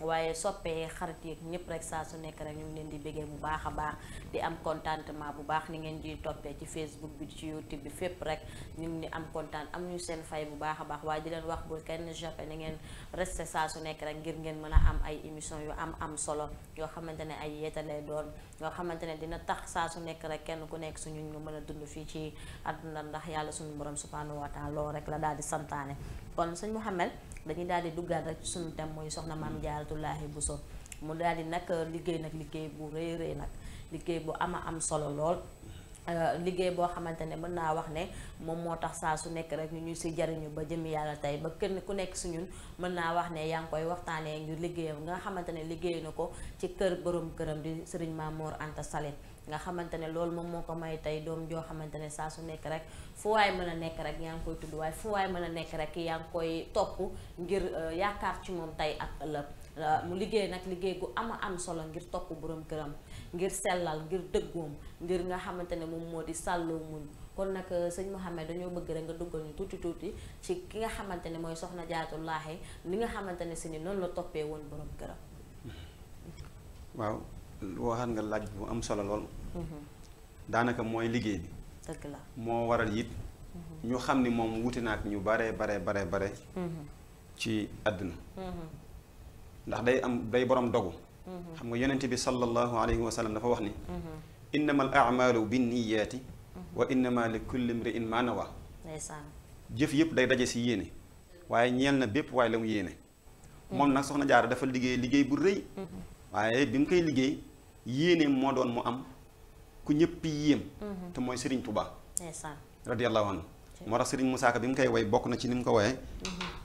waaye soppee xarit yeeg ñëpp rek saa su nekk rek ñu ngi leen di béggee bu baax a baax di am contentement bu baax ni ngeen di toppee ci Facebook bi ci YouTube bi fépp rek ñu ngi am content am ñu seen fay bu baax a baax waaye di leen wax bu kenn jappe ni ngeen resté saa su nekk rek ngir ngeen mën a am ay émission yu am solo yoo xamante ne ay yeeta lay doon yoo xamante ne dina tax saa su nekk rek kenn ku nekk suñu ñu mën a dund fii ci àdduna ndax yàlla suñu borom subhanahu wa taala loolu rek la daal di santaane kon sëñ Mouhamed dañuy daal di duggaat rek ci suñu thème mooy soxna maam Jaaratullaahi Buso mu daal di nag liggéey bu rëy nag liggéey bu am solo lool liggéey boo xamante ne mën naa wax ne moom moo tax saa su nekk rek ñu si jariñu ba jëmi yàlla tey ba kenn ku nekk si ñun mën naa wax ne yaa ngi koy waxtaanee ngir liggéeyam nga xamante ne liggéey na ko ci kër borom këram di sëriñ Maam Mor Anta Sali nga xamante ne loolu moom moo ko may tey doom joo xamante ne saa su nekk rek fu waay mën a nekk rek yaa ngi koy tudd waaye fu waay mën a nekk rek yaa ngi koy topp ngir yaakaar ci moom tey ak ëllëg mu liggéey nag liggéey gu am solo ngir topp borom këram ngir sellal ngir dëggoom ngir nga xamante ne moom moo di sàlloo muñ kon nag sëñ Mouhamed dañoo bëgg rek nga duggal ñu tuuti ci ki nga xamante ne mooy soxna Jaaratullaahi li nga xamante ne si ni noonu la toppee woon borom këram. waaw waxaat nga laaj bu am solo lool. daanaka mooy liggéey bi. dëgg la moo waral it. ñu xam ni moom wuti na ak ñu bare. ci àdduna. ndax day borom dogu. xam nga yonent bi sallallahu alayhi wa sallam dafa wax ni. innama al a'malu binniyaati wa innama li kulli imri'in ma nawa. jëf yëpp day daje si yéene. waaye ñeel na bépp waaye la mu yéene. moom nag soxna Jaara dafa liggéey bu rëy. waaye bi mu koy liggéey yéene moo doon mu am ku ñëpp yéem. te mooy Serigne Touba. radiyallahu anhu moo tax Serigne Moussa Ka bi mu koy way bokk na ci ni mu ko woyee.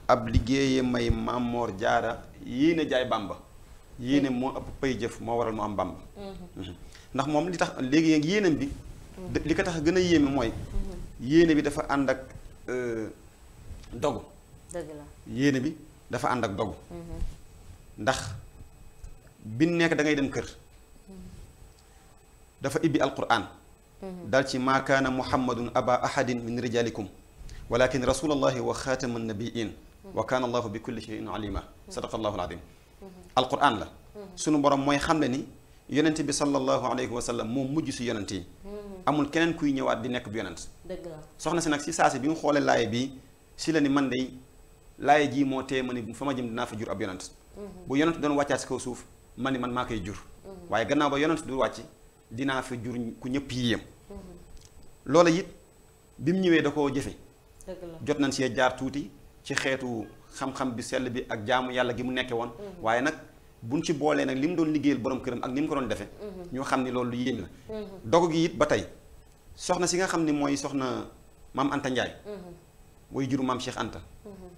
ab liggéeye may Maam Mor Jaara yéene jaay Bàmba yéene moo ëpp pay jëf moo waral mu am Bàmba. ndax moom li tax léegi yéenam bi. li ko tax gën a yéeme mooy. yéene bi dafa ànd ak dogu. dëgg la yéene bi dafa ànd ak dogu. ndax bi nekk da ngay dem kër. dafa ibbi alquran. dal ci maa kaana muhammadun aba ahadin min rijalikum walakin rasulallahi wa xaatama nabiin wa kaana allahu bi kulli shay'in alima sadaqa allahu alazim. alquran la. sunu borom mooy xam ne ni yonent bi sallallahu alayhi wa sallam moom mujj si yonent yi. amul keneen kuy ñëwaat di nekk bu yonent. dëgg la soxna si nag si saasi bi mu xoolee laaye bii si la ni man de laaye jii moo tee ma ni fa ma jëm dinaa fa jur ab yonent. bu yonent doon wàccaat si kaw suuf man ni man maa koy jur. waaye gannaaw ba yonent du wàcc dinaa fa jur ku ñëpp yi yéem. loola it bi mu ñëwee da koo jëfe. dëgg la jot nañ see jaar tuuti ci xeetu xam-xam bi sell bi ak jaamu yàlla gi mu nekkee woon. waaye nag buñ ci boolee nag li mu doon liggéeyal borom këram ak ni mu ko doon defee. ñu xam ni loolu lu yéem la. dogu gi it ba tey soxna si nga xam ni mooy soxna maam Anta Ndiaye. way juru maam Cheikh Anta.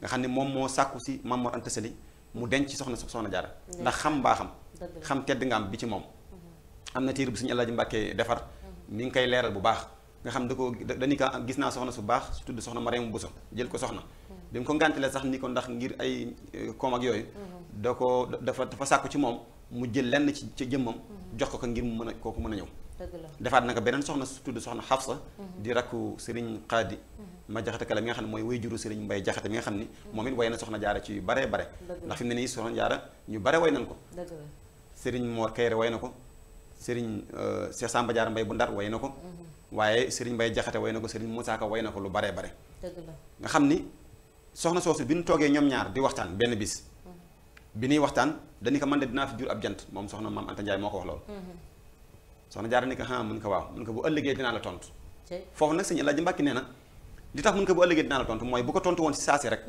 nga xam ne moom moo sàkku si maam Mor Anta Sali mu denc ci soxna Jaara ndax xam mbaaxam. xam tedd nga am bi ci moom. am na téere bu suñu Alaaji Mbàkke defar. mi ngi koy leeral bu baax. nga xam da ko dañu ko gis naa soxna su baax su tudd soxna Mariama Bousso jël ko soxna. bi mu ko ngàntelee sax ni ko ndax ngir ay koom ak yooyu. dafa sàkku ci moom mu jël lenn ci jëmmam. jox ko ngir mu mën a kooku mën a ñëw. defaat naka beneen soxna su tudd soxna Xafsa. di rakku Serigne Xaadi. ma jaxate kala mi nga xam ne mooy way juru Serigne Mbay jaxate mi nga xam ni. moom it way na soxna Jaara ci yu bare. ndax fi mu ne nii soxna Jaara ñu bare way nañ ko. Serigne Mor Kayre way na ko. Serigne Cheikh Samba Diarra Mbay bu Ndar way na ko. waaye Serigne Mbay jaxate way na ko Serigne Moussa Ka way na ko lu bare. dëgg la nga xam ni soxna soosu bi ñu toogee ñoom ñaar di waxtaan benn bis. bi ñuy waxtaan dañu ko man de dinaa fi jur ab jant moom soxna maam Anta Ndiaye moo ko wax loolu. soxna Jaara ni ko mun ko waaw mun ko bu ëllëgee dinaa la tontu. foofu nag sëñ Alaaji Mbàkke nee na li tax mun ko bu ëllëgee dinaa la tontu mooy bu ko tontu woon si saasi rek.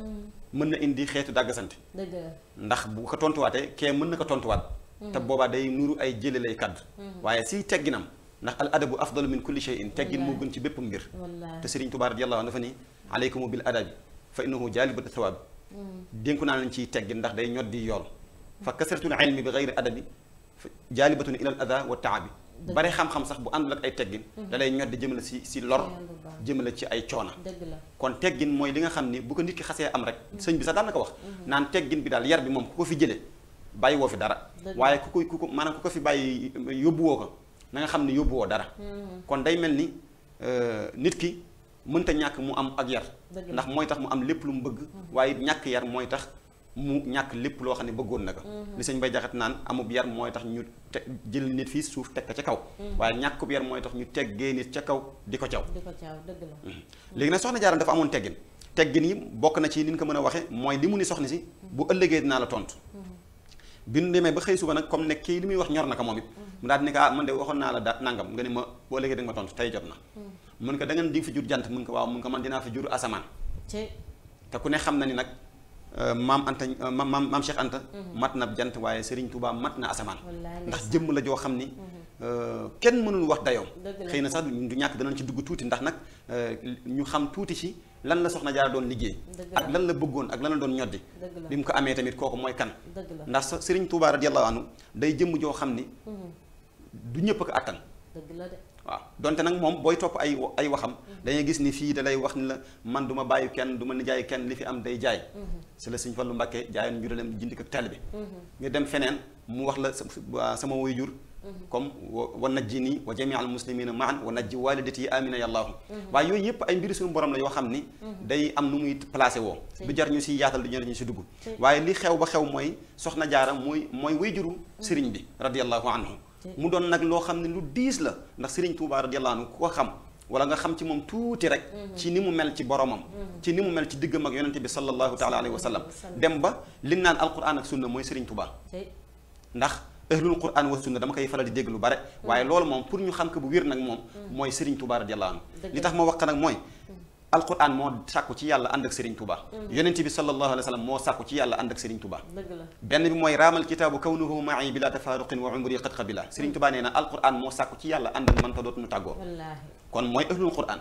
mën na indi xeetu dàggasante. dëgg la ndax bu ko tontuwaatee kee mën na ko tontuwaat. te boobaa day nuru ay jële lay kaddu. waaye si tegginam ndax al adabu afdalu min kulli shay'in teggin moo gën ci bépp mbir te Sëriñ Tuubaa radiyallahu anhu dafa ni alaykum bil adabi fa innahu jalibatu thawab dénku naa leen ciy teggin ndax day ñoddi yool fa kasratul ilmi bi gayri adabi jaalibatun ila al ada wa taabi bare xam-xam sax bu àndul ak ay teggin da lay ñoddi jëmale si lor jëmale ci ay coona kon teggin mooy li nga xam ni bu ko nit ki xasee am rek sëñ bi sax daan na ko wax naan teggin bi daal yar bi moom ku ko fi jëlee bàyyi woo fi dara waaye ku ko maanaam ku ko fi bàyyi yóbbuwoo ko na nga xam ne yóbbuwoo dara kon day mel ni nit ki mënta ñàkk mu am ak yar ndax mooy tax mu am lépp lu mu bëgg waaye ñàkk yar mooy tax mu ñàkk lépp loo xam ne bëggoon na ko li sëñ Bay Jaxate naan amub yar mooy tax ñu jël nit fii suuf teg ko ca kaw waaye ñàkkub yar mooy tax ñu teggee nit ca kaw di ko caw léegi nag soxna Jaara dafa amoon teggin yi bokk na ci li ñu ko mën a waxe mooy li mu ni soxna si bu ëllëgee dinaa la tontu bi nu demee ba xëy suba nag comme ne kii li muy wax ñor na ko moom it mu daal di ne ko man de waxoon naa la nangam nga ne ma boo ëllëgee da nga ma tontu tey jot na mun ko da ngeen di fi jur jant mun ko waaw mun ko man dinaa fi jur asamaan te ku ne xam na ni nag maam Cheikh Anta mat na jant waaye Serigne Touba mat na asamaan ndax jëmm la joo xam ni kenn mënul wax dayoom xëy na sax du ñàkk danañ ci dugg tuuti ndax nag ñu xam tuuti ci lan la soxna Jaara doon liggéey ak lan la bëggoon ak lan la doon ñoddi bi mu ko amee tamit kooku mooy kan ndax Serigne Touba radiyallahu anhu day jëmm joo xam ni du ñëpp ko attan waaw donte nag moom booy topp ay waxam dañuy gis ni fii da lay wax ni la man du ma bàyyi kenn du ma nijaay kenn li fi am day jaay si la Sëñ Fallu Mbàkke jaayoon njuralem jindi ko teel bi nga dem feneen mu wax la sama waajur comme wa najjini wa jamii al muslimina maan wa najji walidati amina yallaahu waaye yooyu yëpp ay mbiri suñu borom la yoo xam ni day am nu muy placé woo du jar ñu si yaatal du jar ñu si dugg waaye li xew ba xew mooy soxna Jaara mooy waajuru sëriñ bi radiyallahu anhu mu doon nag loo xam ne lu diis la ndax Serigne Touba radiyallahu anhu ku ko xam wala nga xam ci moom tuuti rek ci ni mu mel ci boromam ci ni mu mel ci diggam ak yonente bi sallallahu taala alayhi wa sallam dem ba li naan alquran ak sunna mooy Serigne Touba ndax ahlul quran wa sunna dama koy faral di dégg lu bare waaye loolu moom pour ñu xam ko bu wér nag moom mooy Serigne Touba radiyallahu anhu li tax ma wax nag mooy alquran moo sàkku ci yàlla ànd ak Serigne Touba yonent bi sallallahu alayhi wa sallam moo sàkku ci yàlla ànd ak Serigne Touba benn bi mooy raamal kitaabu kawnuhu ma'i bila tafaruqin wa umri qad qabila Serigne Touba nee na alquran moo sàkku ci yàlla ànd ak man ta dootuñu tàggoo kon mooy ahlul quran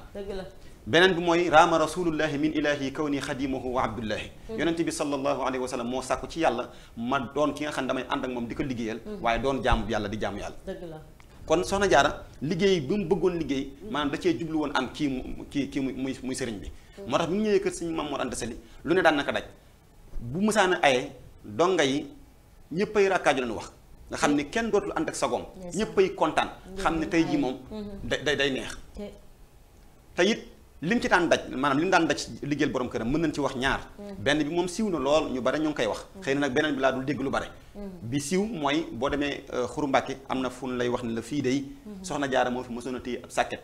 beneen bi mooy raama rasulullahi min ilahi kawni xadimuhu wa abdullahi yonent bi sallallahu alayhi wa sallam moo sàkku ci yàlla ma doon ki nga xam ne damay ànd ak moom di ko liggéeyal waaye doon jaamu yàlla di jaamu yàlla kon soxna Jaara liggéey bi mu bëggoon liggéey maanaam da cee jublu woon am kii muy sëriñ bi moo tax bi mu ñëwee kër Sëriñ Maam Mor Anta Sali lu ne daan naka daj bu musaana aye donga yi ñëppay rakkaaju leen wax nga xam ne kenn dootul ànd ak sagoom ñëppay kontaan xam ne tey jii moom day neex te it lim ci daan daj maanaam li mu daan daj liggéeyal borom këram mën nañ ci wax ñaar benn bi moom siiw na lool ñu bare ñu ngi koy wax xëy na nag beneen bi laa dul dégg lu bare bi siiw mooy boo demee Xuru Mbàkke am na fu lay wax ne la fii day soxna Jaara moo fi mësoon a téye ab sàkket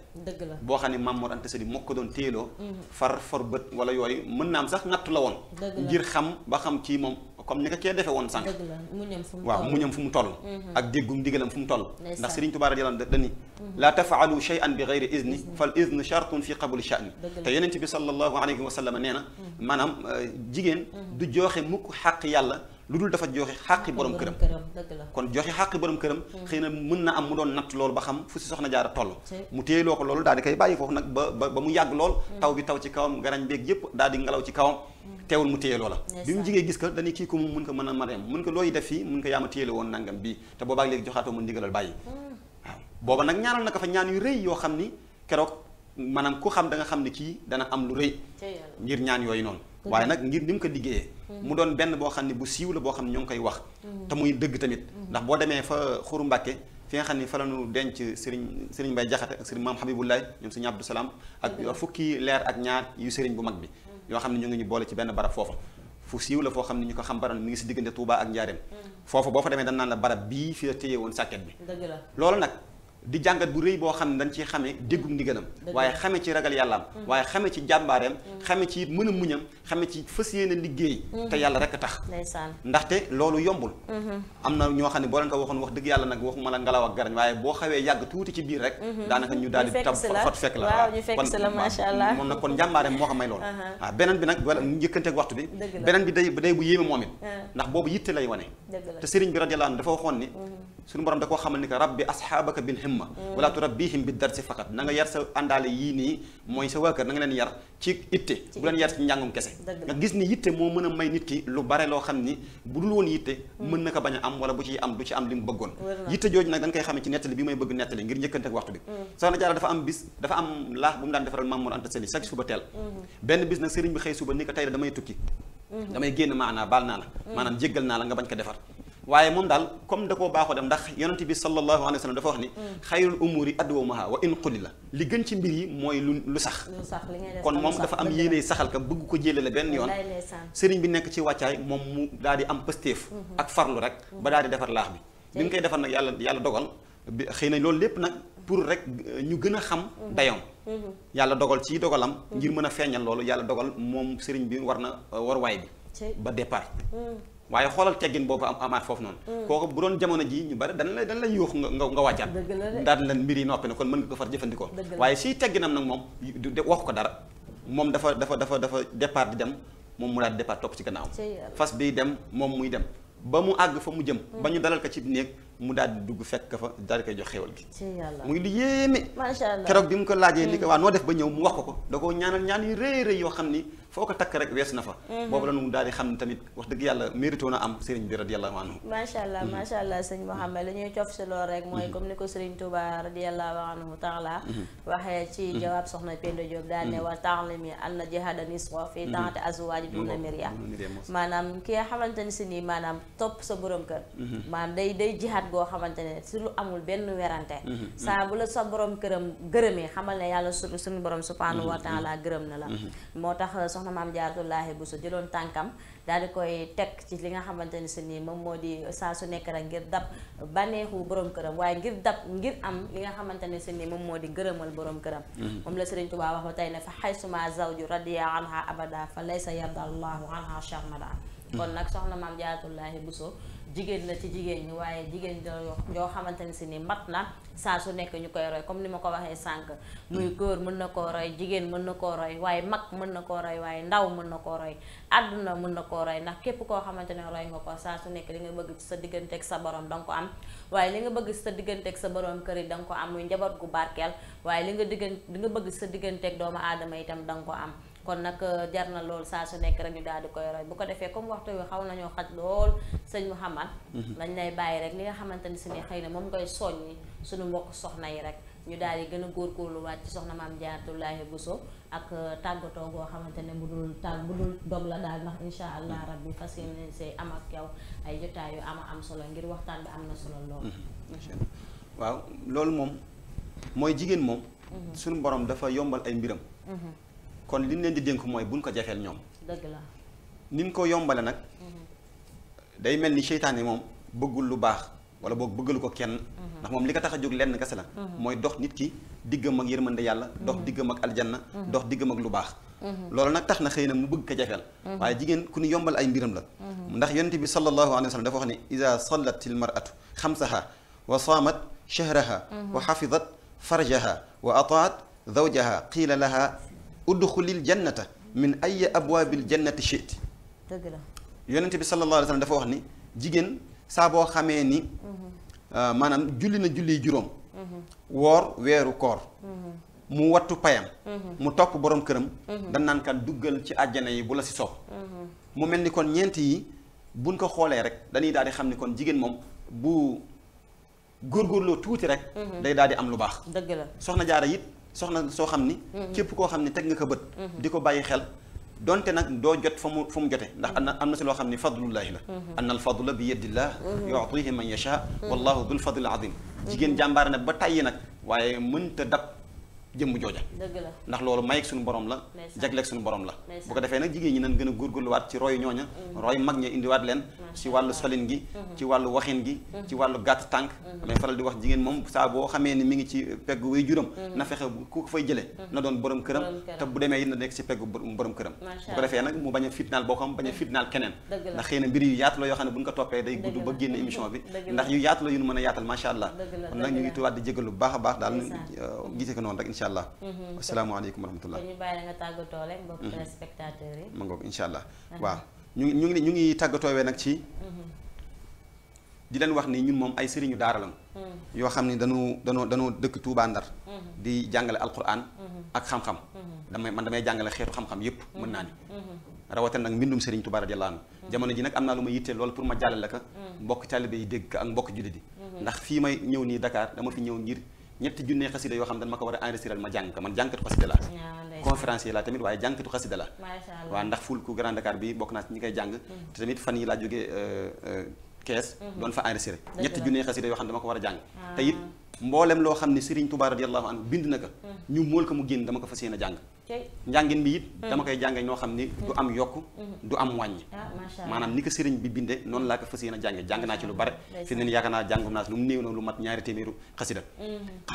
boo xam ne Maam Mor Anta Sali moo ko doon téyeloo far bët wala yooyu mën naa am sax nattu la woon ngir xam ba xam ci moom comme ni ko kee defee woon sànq waaw muñam fu mu toll ak déggum ndigalam fu mu toll ndax Serigne Touba radiyallahu anhu dani laa tafaalu shay'an bi gayri izni fal iznu shartun fi qabuli sha'ni te yonent bi sallallahu alayhi wa sallam nee na maanaam jigéen du joxe mukk xàq yàlla lu dul dafa joxe xàqi borom këram kon joxe xàqi borom këram xëy na mën na am mu doon natt loolu ba xam fu si soxna Jaara toll mu téyeloo ko loolu daal di koy bàyyi foofu nag ba mu yàgg lool taw bi taw ci kawam garañ beeg yépp daal di ngelaw ci kawam teewul mu téye loola bi mu jigee gis ko dañuy kii ko mu mun ko mën a mareem mun ko looy def fii mun ko yaa ma téyele woon nangam bii te boobaak léegi joxaatoo mu ndigalal bàyyi waaw booba nag ñaanal na ko fa ñaan yu rëy yoo xam ni keroog maanaam ku xam da nga xam ne kii dana am lu rëy ngir ñaan yooyu noonu waaye nag ngir ni mu ko liggéeyee mu doon benn boo xam ne bu siiw la boo xam ne ñoo ngi koy wax te muy dëgg tamit ndax boo demee fa Xuru Mbàkke fi nga xam ne fa la ñu denc Serigne Mbay Jaxate ak Serigne Maam Habibullahi ñoom Serigne Abdou Salaam ak fukki leer ak ñaar yu Serigne bu mag bi yoo xam ne ñu ngi ñu boole ci benn barab foofa fu siiw la foo xam ne ñu ko xam barab mi ngi si diggante Touba ak Njaareem foofa boo fa demee dañ naan la barab bii fi la téye woon sàkket bi loolu nag di jàngat bu rëy boo xam ne dañ ciy xamee déggum ndigalam waaye xame ci ragal yàllaam waaye xame ci jàmbaareem xame ci mën a muñam xame ci fas yéene liggéey te yàlla rek a tax ndaxte loolu yombul am na ñoo xam ne boo leen ko waxoon wax dëgg yàlla nag waxuma la ngelaw ak garañ waaye boo xawee yàgg tuuti ci biir rek daanaka ñu daal di tab fot fekk la waaw moom nag kon jàmbaareem moo ko may loolu waaw beneen bi nag wala njëkkanteeg waxtu bi beneen bi day bu yéeme moom it ndax boobu yitte lay wane te sëriñ bi radiyallahu anhu dafa waxoon ni suñu borom da koo xamal ni que rabbi asxaabaka bil himma wala turabbihim bi darsi faqat na nga yar sa àndaale yii nii mooy sa waa kër na nga leen yar ci itte bu leen yar ci njàngum kese nga gis ni yitte moo mën a may nit ki lu bare loo xam ni bu dul woon yitte mën na ko bañ a am wala bu ci am du ci am li mu bëggoon yitte jooju nag dañ koy xamee ci nettali bi may bëgg nettali ngir njëkkante ak waxtu bi soxna Jaara dafa am laax bu mu daan defaral Maam Mor Anta Sali chaque suba teel benn bis nag sëriñ bi xëy suba ni ko tey da damay tukki damay génn maanaa baal naa la maanaam jéggal naa la nga bañ ko defar waaye moom daal comme da koo baaxoo dem ndax yonente bi sallallahu alayhi wa sallam dafa wax ni xayrul umuri adwamuha wa in qulila li gën ci mbir yi mooy lu sax kon moom dafa am yéene saxal ka bëgg ko jëlale benn yoon sëriñ bi nekk ci wàccaay moom mu daal di am pëstéef ak farlu rek ba daal di defar laax bi ñu koy defar nag yàlla dogal bi xëy na loolu lépp nag pour rek ñu gën a xam dayoom yàlla dogal ci dogalam ngir mën a feeñal loolu yàlla dogal moom sëriñ bi war waay bi ba départ waaye xoolal teggin boobu amaat foofu noonu kooku bu doon jamono ji ñu bari dañ lay yuux nga wàccaat daal la mbir yi noppi na kon mën nga ko far jëfandikoo waaye siy tegginam nag moom wax ko dara moom dafa départ di dem moom mu daal départ topp ci gannaaw fas bi dem moom muy dem ba mu àgg fa mu jëm ba ñu dalal ko ci néeg mu daal di dugg fekk fa daal di koy jox xéwal gi muy lu yéeme keroog bi mu ko laajee ni ko waa noo def ba ñëw mu wax ko da ko ñaanal ñaan yu rëy yoo xam ni foo ko takk rek wees na fa boobu la ñu daal di xam ne tamit wax dëgg yàlla mérito na am sëriñ bi radiyallahu anhu macha allah sëñ Mouhamed li ñuy cof si lool rek mooy comme ni ko sëriñ Touba radiyallahu anhu taala waxee ci jawaab soxna Pendo Diop daal ne wa ta'limi anna jihada nisqa fi ta'ati azwaji duna miria maanaam ki nga xamante ni si nii maanaam topp sa borom kër maanaam day jihaad goo xamante ne si lu amul benn werante saa bu la sa borom këram gërëmee xamal ne yàlla suñu borom subhanahu wa taala gërëm na la moo tax soxna maam Jaaratullaahi Buso jëloon tànkam daal di koy teg ci li nga xamante ne si nii moom moo di saa su nekk rek ngir dab bànneexu borom këram waaye ngir am li nga xamante ne si nii moom moo di gërëmal borom këram moom la Sëriñ Tuubaa wax ba tey ne fa xaysuma zawju radiya anha abada fa laysa yarda allahu anha sharmada kon nag soxna maam Jaaratullaahi Buso jigéen la ci jigéen ñi waaye jigéen joo xamante ne si ni mat na saa su nekk ñu koy roy comme ni ma ko waxee sànq muy góor mën na koo roy jigéen mën na koo roy waaye mag mën na koo roy waaye ndaw mën na koo roy àdduna mën na koo roy ndax képp koo xamante ne roy nga ko saa su nekk li nga bëgg ci sa digganteeg sa borom danga ko am waaye li nga bëgg ci sa digganteeg sa borom kër yi danga ko am muy njaboot gu barkeel waaye li nga bëgg ci sa digganteeg doomu aadama itam danga ko am kon nag jar na lool saa su nekk rek ñu daal di koy roy bu ko defee comme waxtu wi xaw nañoo xaj lool sëñ Mouhamad lañ lay bàyyi rek li nga xamante ni si ni xëy na moom ngay soññi suñu mbokk soxna yi rek ñu daal di gën a góorgóorluwaat ci soxna maam Jaaratullaahi Buso ak tàggatoo goo xamante ne bu dul dog la daal ndax insha allah rabbi fas yéene see am ak yow ay jotaay yu am solo ngir waxtaan bi am na solo lool waaw loolu moom mooy jigéen moom suñu borom dafa yombal ay mbiram kon li ñu leen di dénk mooy buñ ko jafeel ñoom dëgg la ni ñu ko yombale nag day mel ni seytaane moom bëggul lu baax wala boog bëggalu ko kenn ndax moom li ko tax a jóg lenn kese la mooy dox nit ki diggam ak yërmande yàlla dox diggam ak aljanna dox diggam ak lu baax loolu nag tax na xëy na mu bëgg ko jafeel waaye jigéen ku ñu yombal ay mbiram la ndax yonent bi sallallahu alayhi wa sallam dafa wax ne ida sallat il mar'atu xamsaha wa saamat shahraha wa xafidat farjaha wa ataat zawjaha qiila laha udxulil jannata min ay abwaabil jannati shi'ti dëgg la yonent bi sallallahu alayhi wa sallam dafa wax ni jigéen saa boo xamee ni maanaam julli na julli juróom woor weeru koor mu wattu payam mu topp borom këram dan naan kan duggal ci àjjana yi bu la si soob mu mel ni kon ñeent yi buñ ko xoolee rek dañuy daal di xam ni kon jigéen moom bu góorgóorloo tuuti rek day daal di am lu baax dëgg la soxna Jaara it soxna soo xam ni képp koo xam ni teg nga ko bët di ko bàyyi xel donte nag doo jot fa mu jote ndax am na si loo xam ni fadlullahi la anna al fadla bi yadillah yu'tihi man yasha wallahu dul fadl azim jigéen jàmbaar na ba tàyyi nag waaye mënta dab jëmm jooja ndax loolu mayeg suñu borom la jagleeg suñu borom la bu ko defee nag jigéen ñi nan gën a góorgóorluwaat ci roy ñooña roy mag ña indiwaat leen ci wàllu solin gi ci wàllu waxin gi ci wàllu gàtt tànk damay faral di wax jigéen moom saa boo xamee ni mi ngi ci pegg way juram na fexe ku ko fay jëlee na doon borom këram te bu demee it na nekk ci pegg borom këram bu ko defee nag mu bañ a fitnaal boo xam bañ a fitnaal keneen ndax xëy na mbir yu yaatu la yoo xam ne bu ñu ko toppee day gudd ba génn émission bi ndax yu yaatu la yu ñu mën a yaatal macha allah kon nag ñu ngi tuwaat di jégalu bu baax a baax daal gisee ko noonu rek incha allah asalaamaaleykum wa rahmatullah ñu bàyyi la nga tàggatoo rek mbokk téléspectateurs yi ma ngoog incha allah waaw ñu ngi tàggatoowee nag ci di leen wax ni ñun moom ay sëriñu daara lañu yoo xam ni danoo dëkk Touba Ndar di jàngale alquran ak xam-xam damay jàngale xeetu xam-xam yépp mën naa ni rawatina nag mbindum Sëriñ Touba radiyallahu anhu jamono ji nag am naa lu ma yittee loolu pour ma jàllale ka mbokk taalibe yi dégg ka ak mbokk jullit yi ndax fii may ñëw nii Dakar dama fi ñëw ngir ñetti junne xasida yoo xam ne dañ ma ko war a enregistré ma jàng ko man jàngkatu xasida la conférencier la tamit waaye jàngkatu xasida la waaw ndax ful ku Grand Dakar bi bokk naa ci ñi koy jàng te tamit fan yi laa jógee kees doon fa enregistré ñetti junne xasida yoo xam ne dama ko war a jàng te it mboolem loo xam ne Sëriñ Touba radiyallahu anhu bind na ko ñu mool ko mu génn dama ko fas yéene a jàng njàngin bi it dama koy jànge noo xam ni du am yokk du am wàññi maanaam ni ko sëriñ bi binde noonu laa ko fas yéene a jànge jàng naa ci lu bare fi ne yaakaar naa jàngum naa si lu mu néew na lu mat 2 téeméeru xasida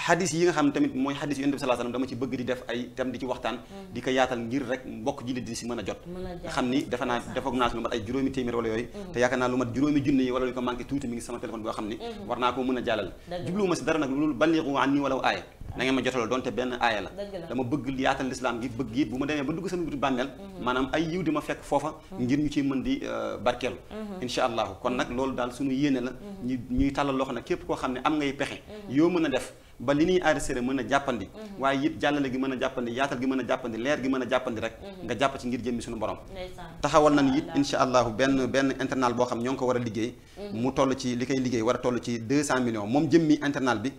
xadis yi nga xam tamit mooy xadis yu Yonent bi sallallahu alayhi wasallam dama ci bëgg di def ay tam di ci waxtaan di ko yaatal ngir rek mbokk jullit di si mën a jot nga xam ni defe naa defoog naa si lu mat ay juróomi téeméer wala yooyu te yaakaar naa lu mat juróomi junne yi wala lu ko manqué tuuti mi ngi sama téléphone boo xam ni war naa koo mën a jàllal jubluwuma si dara nag loolu ballighu anni walaw aaya na ngeen ma jotaloo donte benn aaya la dama bëgg yaatal lislaam gi bëgg it bu ma demee ba dugg sama biir bàmmeel maanaam ay yiw di ma fekk foofa ngir ñu ciy mën di barkeelu insha allahu kon nag loolu daal suñu yéene la ñuy tàllal loo xam ne képp koo xam ne am ngay pexe yoo mën a def ba li ñuy enregistré mën a jàppandi waaye it jàllale gi mën a jàppandi yaatal gi mën a jàppandi leer gi mën a jàppandi rek nga jàpp ci ngir jëmmi suñu borom taxawal nañu it insha allahu benn internal boo xam ñoo ngi ko war a liggéey mu toll ci li koy liggéey war a toll ci 200 millions moom jëmmi internal bi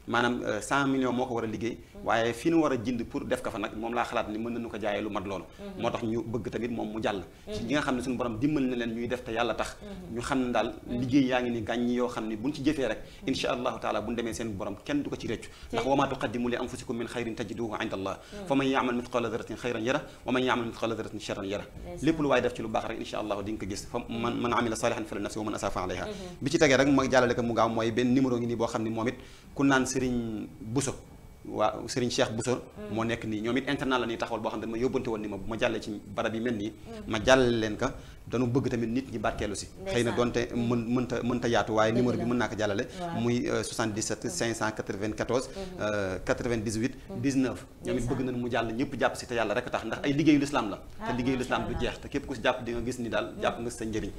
maanaam 100 millions moo ko war a liggéey waaye fi nu war a jënd pour def ko fa nag moom laa xalaat ni mën nañu ko jaayee lu mat loolu moo tax ñu bëgg tamit moom mu jàll ci ñi nga xam ne suñu borom dimbal na leen ñuy def te yàlla tax ñu xam ne daal liggéey yaa ngi ni gàññi yoo xam ne buñ ci jëfee rek insha allahu taala buñ demee seen borom kenn du ko ci réccu ndax wa maa tuqaddimu li anfusikum min xayrin tajiduhu inda allah fa man ya'mal mithqala dharratin xayran yara wa man ya'mal mithqala dharratin sharran yara lépp lu waaye def ci lu baax rek insha allahu di nga ko gis fa man amila salihan fali nafsi wa man asaa fa alayha bi ci tegee rek ma jàllale ko mu gaaw mooy benn numéro ngi nii boo xam ne moom it ku naan Serigne Bousso waaw Serigne Cheikh Bousso moo nekk nii ñoom it internat la nii taxawal boo xam ne ma yóbbante woon ni ma bu ma jàllee ci barab yi mel nii ma jàllale leen ka dañu bëgg tamit nit ñi barkeelu si xëy na doonte mënta yaatu waaye numéro bi mën naa ko jàllale muy 77 594 98 19 ñoom it bëgg nañu mu jàll ñëpp jàpp si te yàlla rek tax ndax ay liggéeyu lislaam la te liggéeyu lislaam du jeex te képp ku si jàpp di nga gis ni daal jàpp nga sa njëriñ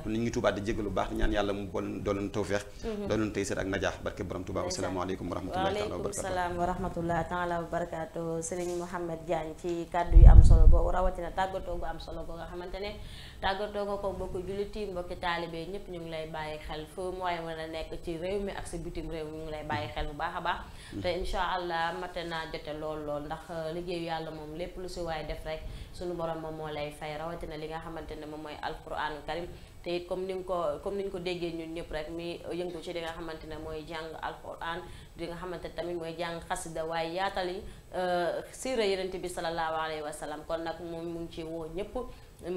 nit ñi tubaat di jégalu baax di ñaan yàlla mu dooleen tawfeex dooleen taysir ak najaax barke borom Tuubaa asalaamaaleykum wa rahmatullahi taala wa barakatuh Serigne Mouhamed Diagne ci kàddu yu am solo boobu rawatina tàggatoo gu am solo boo nga xamante ne tàggatoo nga ko mbokki jullit yi mbokki taalibe ñëpp ñu ngi lay bàyyi xel fu mu waaye mën a nekk ci réew mi ak sa bitim réew ñu ngi lay bàyyi xel bu baax a baax te insha allah mate naa jote lool ndax liggéeyu yàlla moom lépp lu si waaye def rek suñu borom moom moo lay fay rawatina li nga xamante ne moom mooy alquraanu karim te it comme ni ñu ko déggee ñun ñëpp rek mi yëngu ci li nga xamante ne mooy jàng alquran di nga xamante ne tamit mooy jàng xasida waaye yaatali siira yenente bi sallallahu alayhi wa sallam kon nag moom mu ngi ci woo ñëpp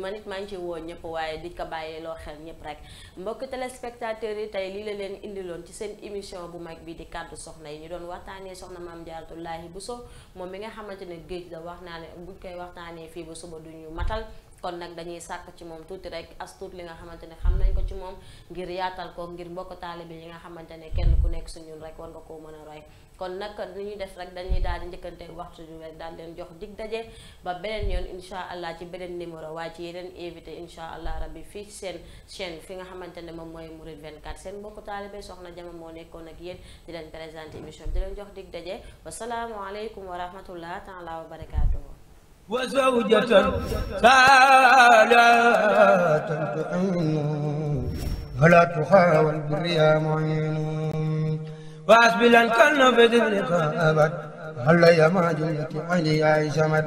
man it maa ngi ci woo ñëpp waaye di ko bàyyee loo xel ñëpp rek mbokk téléspectateurs yi tey lii la leen indiloon ci seen émission bu mag bi di kàddu soxna yi ñu doon waxtaanee soxna Maam Jaaratullaahi Buso moom mi nga xamante ne géej la wax naa ne buñ koy waxtaanee fii ba suba duñu matal kon nag dañuy sàkk ci moom tuuti rek as tuut li nga xamante ne xam nañ ko ci moom ngir yaatal ko ngir mbokk taalibe yi nga xamante ne kenn ku nekk suñun rek war nga koo mën a roy kon nag li ñuy def rek dañuy daal di njëkkante waxtu bi rek daal leen jox dig daje ba beneen yoon insha allah ci beneen numéro waaye ci yeneen invité insha allah rabbi fii ci seen chaîne fi nga xamante ne moom mooy Mouride 24 seen mbokk taalibe soxna Jama moo nekkoon ak yéen di leen présenté émission bi di leen jox dig daje wasalaamu aleykum wa rahmatullah taala wa barakatuhu وزوجة صالحة تعين ولا تخاون بالريا معين وأسبلا كالنفذ ابنك أبد هل يا ما جملة عيني يا سمد